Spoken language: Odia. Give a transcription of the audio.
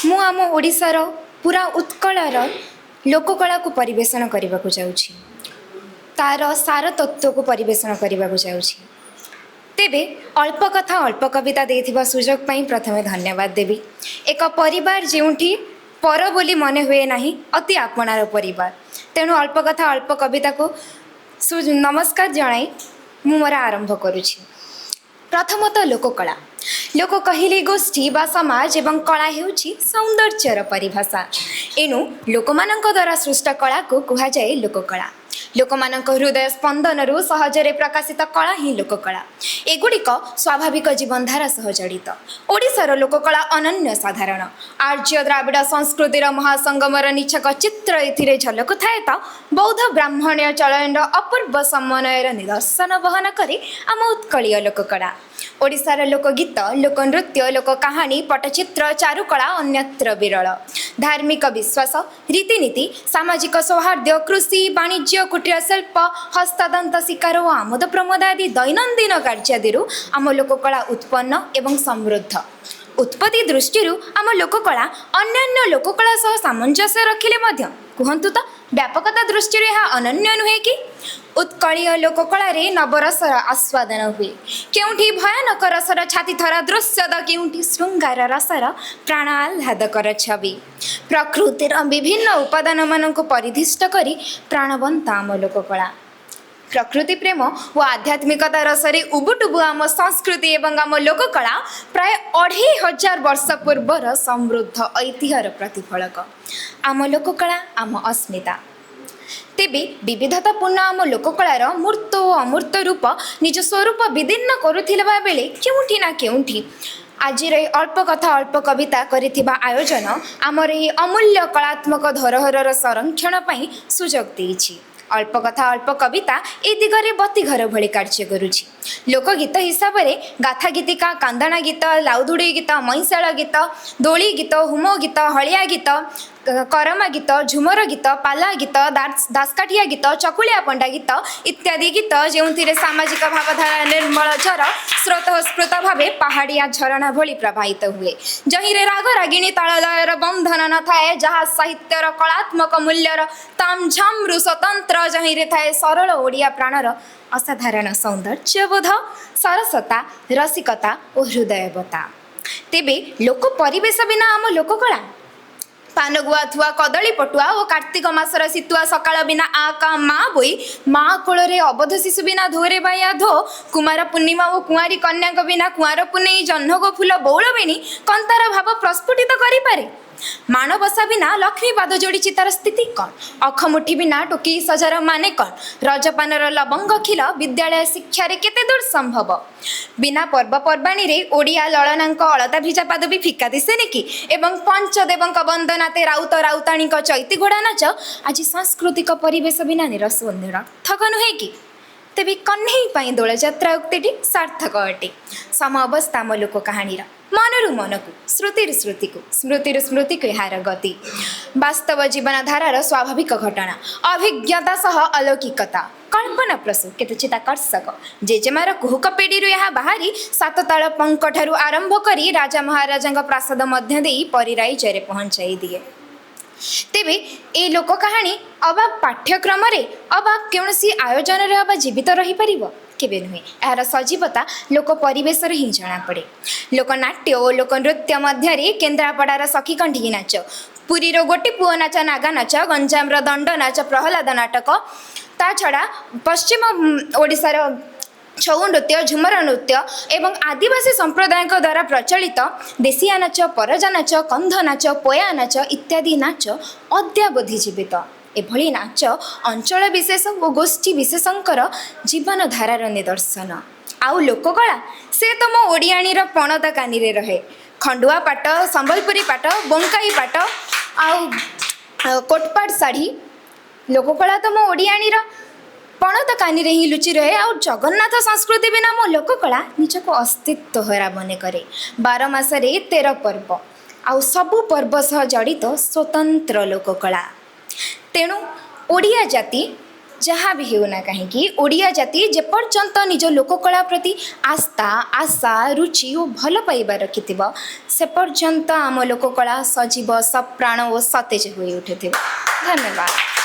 ମୁଁ ଆମ ଓଡ଼ିଶାର ପୁରା ଉତ୍କଳର ଲୋକକଳାକୁ ପରିବେଷଣ କରିବାକୁ ଯାଉଛି, ତାର ସାର ତତ୍ତ୍ୱକୁ ପରିବେଷଣ କରିବାକୁ ଯାଉଛି। ତେବେ ଅଳ୍ପ କଥା ଅଳ୍ପ କବିତା ଦେଇଥିବା ସୁଯୋଗ ପାଇଁ ପ୍ରଥମେ ଧନ୍ୟବାଦ ଦେବି। ଏକ ପରିବାର ଯେଉଁଠି ପର ବୋଲି ମନେ ହୁଏ ନାହିଁ, ଅତି ଆପଣାର ପରିବାର। ତେଣୁ ଅଳ୍ପ କଥା ଅଳ୍ପ କବିତାକୁ ନମସ୍କାର ଜଣାଇ ମୁଁ ମୋର ଆରମ୍ଭ କରୁଛି। ପ୍ରଥମତଃ ଲୋକକଳା। ଲୋକ କହିଲେ ଗୋଷ୍ଠୀ ବା ସମାଜ ଏବଂ କଳା ହେଉଛି ସୌନ୍ଦର୍ଯ୍ୟର ପରିଭାଷା। ଏଣୁ ଲୋକମାନଙ୍କ ଦ୍ୱାରା ସୃଷ୍ଟ କଳାକୁ କୁହାଯାଏ ଲୋକକଳା। ଲୋକମାନଙ୍କ ହୃଦୟ ସ୍ପନ୍ଦନରୁ ସହଜରେ ପ୍ରକାଶିତ କଳା ହିଁ ଲୋକକଳା। ଏଗୁଡ଼ିକ ସ୍ୱାଭାବିକ ଜୀବନଧାରା ସହ ଜଡ଼ିତ। ଓଡ଼ିଶାର ଲୋକକଳା ଅନନ୍ୟ ସାଧାରଣ। ଆର୍ଯ୍ୟ ଦ୍ରାବିଡ଼ ସଂସ୍କୃତିର ମହାସଙ୍ଗମର ନିଛକ ଚିତ୍ର ଏଥିରେ ଝଲକୁଥାଏ ତ ବୌଦ୍ଧ ବ୍ରାହ୍ମଣୀୟ ଚଳନର ଅପୂର୍ବ ସମନ୍ୱୟର ନିଦର୍ଶନ ବହନ କରେ ଆମ ଉତ୍କଳୀୟ ଲୋକକଳା। ଓଡ଼ିଶାର ଲୋକଗୀତ, ଲୋକନୃତ୍ୟ, ଲୋକ କାହାଣୀ, ପଟ୍ଟଚିତ୍ର, ଚାରୁକଳା ଅନ୍ୟତ୍ର ବିରଳ। ଧାର୍ମିକ ବିଶ୍ୱାସ, ରୀତିନୀତି, ସାମାଜିକ ସୌହାର୍ଦ୍ଦ୍ୟ, କୃଷି, ବାଣିଜ୍ୟ, କୁଟୀର ଶିଳ୍ପ, ହସ୍ତତନ୍ତ, ଶିକାର ଓ ଆମୋଦ ପ୍ରମୋଦ ଆଦି ଦୈନନ୍ଦିନ କାର୍ଯ୍ୟାଦିରୁ ଆମ ଲୋକକଳା ଉତ୍ପନ୍ନ ଏବଂ ସମୃଦ୍ଧ। ଉତ୍ପତ୍ତି ଦୃଷ୍ଟିରୁ ଆମ ଲୋକକଳା ଅନ୍ୟାନ୍ୟ ଲୋକକଳା ସହ ସାମଞ୍ଜସ୍ୟ ରଖିଲେ ମଧ୍ୟ, କୁହନ୍ତୁ ତ, ବ୍ୟାପକତା ଦୃଷ୍ଟିରୁ ଏହା ଅନନ୍ୟ ନୁହେଁ କି? ଉତ୍କଳୀୟ ଲୋକକଳାରେ ନବରସର ଆସ୍ୱାଦନ ହୁଏ। କେଉଁଠି ଭୟାନକ ରସର ଛାତିଥରା ଦୃଶ୍ୟ ତ କେଉଁଠି ଶୃଙ୍ଗାର ରସର ପ୍ରାଣ ଆହ୍ଲାଦକର ଛବି। ପ୍ରକୃତିର ବିଭିନ୍ନ ଉପାଦାନମାନଙ୍କୁ ପରିଧିଷ୍ଟ କରି ପ୍ରାଣବନ୍ତ ଆମ ଲୋକକଳା। ପ୍ରକୃତି ପ୍ରେମ ଓ ଆଧ୍ୟାତ୍ମିକତା ରସରେ ଉବୁଟୁବୁ ଆମ ସଂସ୍କୃତି ଏବଂ ଆମ ଲୋକକଳା ପ୍ରାୟ 2500 ବର୍ଷ ପୂର୍ବର ସମୃଦ୍ଧ ଐତିହ୍ୟର ପ୍ରତିଫଳକ। ଆମ ଲୋକକଳା ଆମ ଅସ୍ମିତା। ତେବେ ବିବିଧତାପୂର୍ଣ୍ଣ ଆମ ଲୋକକଳାର ମୂର୍ତ୍ତ ଓ ଅମୂର୍ତ୍ତ ରୂପ ନିଜ ସ୍ୱରୂପ ବିଦୀର୍ଣ୍ଣ କରୁଥିବା ବେଳେ କେଉଁଠି ନା କେଉଁଠି ଆଜିର ଏହି ଅଳ୍ପ କଥା ଅଳ୍ପ କବିତା କରିଥିବା ଆୟୋଜନ ଆମର ଏହି ଅମୂଲ୍ୟ କଳାତ୍ମକ ଧରୋହରର ସଂରକ୍ଷଣ ପାଇଁ ସୁଯୋଗ ଦେଇଛି। ଅଳ୍ପ କଥା ଅଳ୍ପ କବିତା ଏ ଦିଗରେ ବତିଘର ଭଳି କାର୍ଯ୍ୟ କରୁଛି। ଲୋକଗୀତ ହିସାବରେ ଗାଥା ଗୀତିକା, କାନ୍ଦଣା ଗୀତ, ଲାଉଧୁଡ଼ି ଗୀତ, ମଇଁଶାଳ ଗୀତ, ଦୋଳି ଗୀତ, ହୁମ ଗୀତ, ହଳିଆ ଗୀତ, କରମା ଗୀତ, ଝୁମର ଗୀତ, ପାଲା ଗୀତ, ଦାସକାଠିଆ ଗୀତ, ଚକୁଳିଆ ପଣ୍ଡା ଗୀତ ଇତ୍ୟାଦି ଗୀତ, ଯେଉଁଥିରେ ସାମାଜିକ ଭାବଧାରା ନିର୍ମଳ ଝର ସ୍ରୋତସ୍ଫୂର୍ତ୍ତ ଭାବେ ପାହାଡ଼ିଆ ଝରଣା ଭଳି ପ୍ରବାହିତ ହୁଏ, ଯହିଁରେ ରାଗ ରାଗିଣୀ ତାଳଲୟର ବନ୍ଧନ ନଥାଏ, ଯାହା ସାହିତ୍ୟର କଳାତ୍ମକ ମୂଲ୍ୟର ତାମଝାମରୁ ସ୍ୱତନ୍ତ୍ର, ଯହିଁରେ ଥାଏ ସରଳ ଓଡ଼ିଆ ପ୍ରାଣର ଅସାଧାରଣ ସୌନ୍ଦର୍ଯ୍ୟବୋଧ, ସରସତା, ରସିକତା ଓ ହୃଦୟବତା। ତେବେ ଲୋକ ପରିବେଶ ବିନା ଆମ ଲୋକକଳା, ପାନଗୁଆ ଥୁଆ କଦଳୀ ପଟୁଆ ଓ କାର୍ତ୍ତିକ ମାସର ଶୀତୁଆ ସକାଳ ବିନା ଆ କା ମା ବୋଇ, ମା କୋଳରେ ଅବୋଧ ଶିଶୁ ବିନା ଧୋରେ ବାୟା ଧୋ, କୁମାର ପୂର୍ଣ୍ଣିମା ଓ କୁଆଁରୀ କନ୍ୟାଙ୍କ ବିନା କୁଆଁର ପୁନେଇ ଜହ୍ନଗୋ ଫୁଲ ବଉଳ ବେଣୀ କନ୍ତାର ଭାବ ପ୍ରସ୍ଫୁଟିତ କରିପାରେ? ମାଣବସା ବିନା ଲକ୍ଷ୍ମୀ ପାଦ ଯୋଡ଼ିଛି ତାର ସ୍ଥିତି କ'ଣ? ଅଖମୁଠି ବିନା ଟୋକେଇ ସଜାର ମାନେ କ'ଣ? ରଜପାନର ଲବଙ୍ଗ ଖିଲ ବିଦ୍ୟାଳୟ ଶିକ୍ଷାରେ କେତେ ଦୂର ସମ୍ଭବ? ବିନା ପର୍ବପର୍ବାଣୀରେ ଓଡ଼ିଆ ଲଳନାଙ୍କ ଅଳତା ଭିଜା ପାଦ ବି ଫିକା ଦିଶେନି କି? ଏବଂ ପଞ୍ଚଦେବଙ୍କ ବନ୍ଦନାତେ ରାଉତ ରାଉତାଣୀଙ୍କ ଚୈତି ଘୋଡ଼ା ନାଚ ଆଜି ସାଂସ୍କୃତିକ ପରିବେଶ ବିନା ନିରସ ଓ ନିରର୍ଥକ ନୁହେଁ କି? ତେବେ କହ୍ନେଇ ପାଇଁ ଦୋଳଯାତ୍ରା ଉକ୍ତିଟି ସାର୍ଥକ ଅଟେ। ସମ ଅବସ୍ଥା ଆମ ଲୋକ କାହାଣୀର। ମନରୁ ମନକୁ, ଶ୍ରୁତିରୁ ଶ୍ରୁତିକୁ, ସ୍ମୃତିରୁ ସ୍ମୃତିକୁ ଏହାର ଗତି। ବାସ୍ତବ ଜୀବନଧାରାର ସ୍ୱାଭାବିକ ଘଟଣା, ଅଭିଜ୍ଞତା ସହ ଅଲୌକିକତା, କଳ୍ପନା ପ୍ରସୂ କେତେ ଚିତ୍ତାକର୍ଷକ। ଜେଜେମାର କୁହୁକ ପେଡ଼ିରୁ ଏହା ବାହାରି ସାତତାଳ ପଙ୍କଠାରୁ ଆରମ୍ଭ କରି ରାଜା ମହାରାଜାଙ୍କ ପ୍ରାସାଦ ମଧ୍ୟ ଦେଇ ପରିରାଇଜରେ ପହଞ୍ଚାଇ ଦିଏ। ତେବେ ଏ ଲୋକ କାହାଣୀ ଅବା ପାଠ୍ୟକ୍ରମରେ ଅବା କୌଣସି ଆୟୋଜନରେ ଅବା ଜୀବିତ ରହିପାରିବ? କେବେ ନୁହେଁ। ଏହାର ସଜୀବତା ଲୋକ ପରିବେଶରେ ହିଁ ଜଣାପଡ଼େ। ଲୋକନାଟ୍ୟ ଓ ଲୋକନୃତ୍ୟ ମଧ୍ୟରେ କେନ୍ଦ୍ରାପଡ଼ାର ସଖୀ କଣ୍ଢେଇ ନାଚ, ପୁରୀର ଗୋଟି ପୁଅ ନାଚ, ନାଗା ନାଚ, ଗଞ୍ଜାମର ଦଣ୍ଡ ନାଚ, ପ୍ରହ୍ଲାଦ ନାଟକ, ତା ଛଡ଼ା ପଶ୍ଚିମ ଓଡ଼ିଶାର ଛଉ ନୃତ୍ୟ, ଝୁମର ନୃତ୍ୟ ଏବଂ ଆଦିବାସୀ ସମ୍ପ୍ରଦାୟଙ୍କ ଦ୍ୱାରା ପ୍ରଚଳିତ ଦେଶିଆ ନାଚ, ପରଜା ନାଚ, କନ୍ଧ ନାଚ, ପୋୟା ନାଚ ଇତ୍ୟାଦି ନାଚ ଅଦ୍ୟାବଧି ଜୀବିତ। ଏଭଳି ନାଚ ଅଞ୍ଚଳ ବିଶେଷ ଓ ଗୋଷ୍ଠୀ ବିଶେଷଙ୍କର ଜୀବନଧାରାର ନିଦର୍ଶନ। ଆଉ ଲୋକକଳା, ସେ ତ ମୋ ଓଡ଼ିଆଣୀର ପଣତ କାନିରେ ରହେ। ଖଣ୍ଡୁଆ ପାଟ, ସମ୍ବଲପୁରୀ ପାଟ, ବଙ୍କାଇ ପାଟ ଆଉ କୋଟପାଟ ଶାଢ଼ୀ। ଲୋକକଳା ତ ମୋ ଓଡ଼ିଆଣୀର ପଣତ କାନିରେ ହିଁ ଲୁଚି ରହେ। ଆଉ ଜଗନ୍ନାଥ ସଂସ୍କୃତି ବିନା ମୋ ଲୋକକଳା ନିଜକୁ ଅସ୍ତିତ୍ୱ ହରା ମନେ କରେ। 12 ମାସରେ 13 ପର୍ବ, ଆଉ ସବୁ ପର୍ବ ସହ ଜଡ଼ିତ ସ୍ୱତନ୍ତ୍ର ଲୋକକଳା। ତେଣୁ ଓଡ଼ିଆ ଜାତି ଯାହା ବି ହେଉନା କାହିଁକି, ଓଡ଼ିଆ ଜାତି ଯେପର୍ଯ୍ୟନ୍ତ ନିଜ ଲୋକକଳା ପ୍ରତି ଆସ୍ଥା, ଆଶା, ରୁଚି ଓ ଭଲ ପାଇବା ରଖିଥିବ, ସେ ପର୍ଯ୍ୟନ୍ତ ଆମ ଲୋକକଳା ସଜୀବ, ସପ୍ରାଣ ଓ ସତେଜ ହୋଇ ଉଠୁଥିବ। ଧନ୍ୟବାଦ।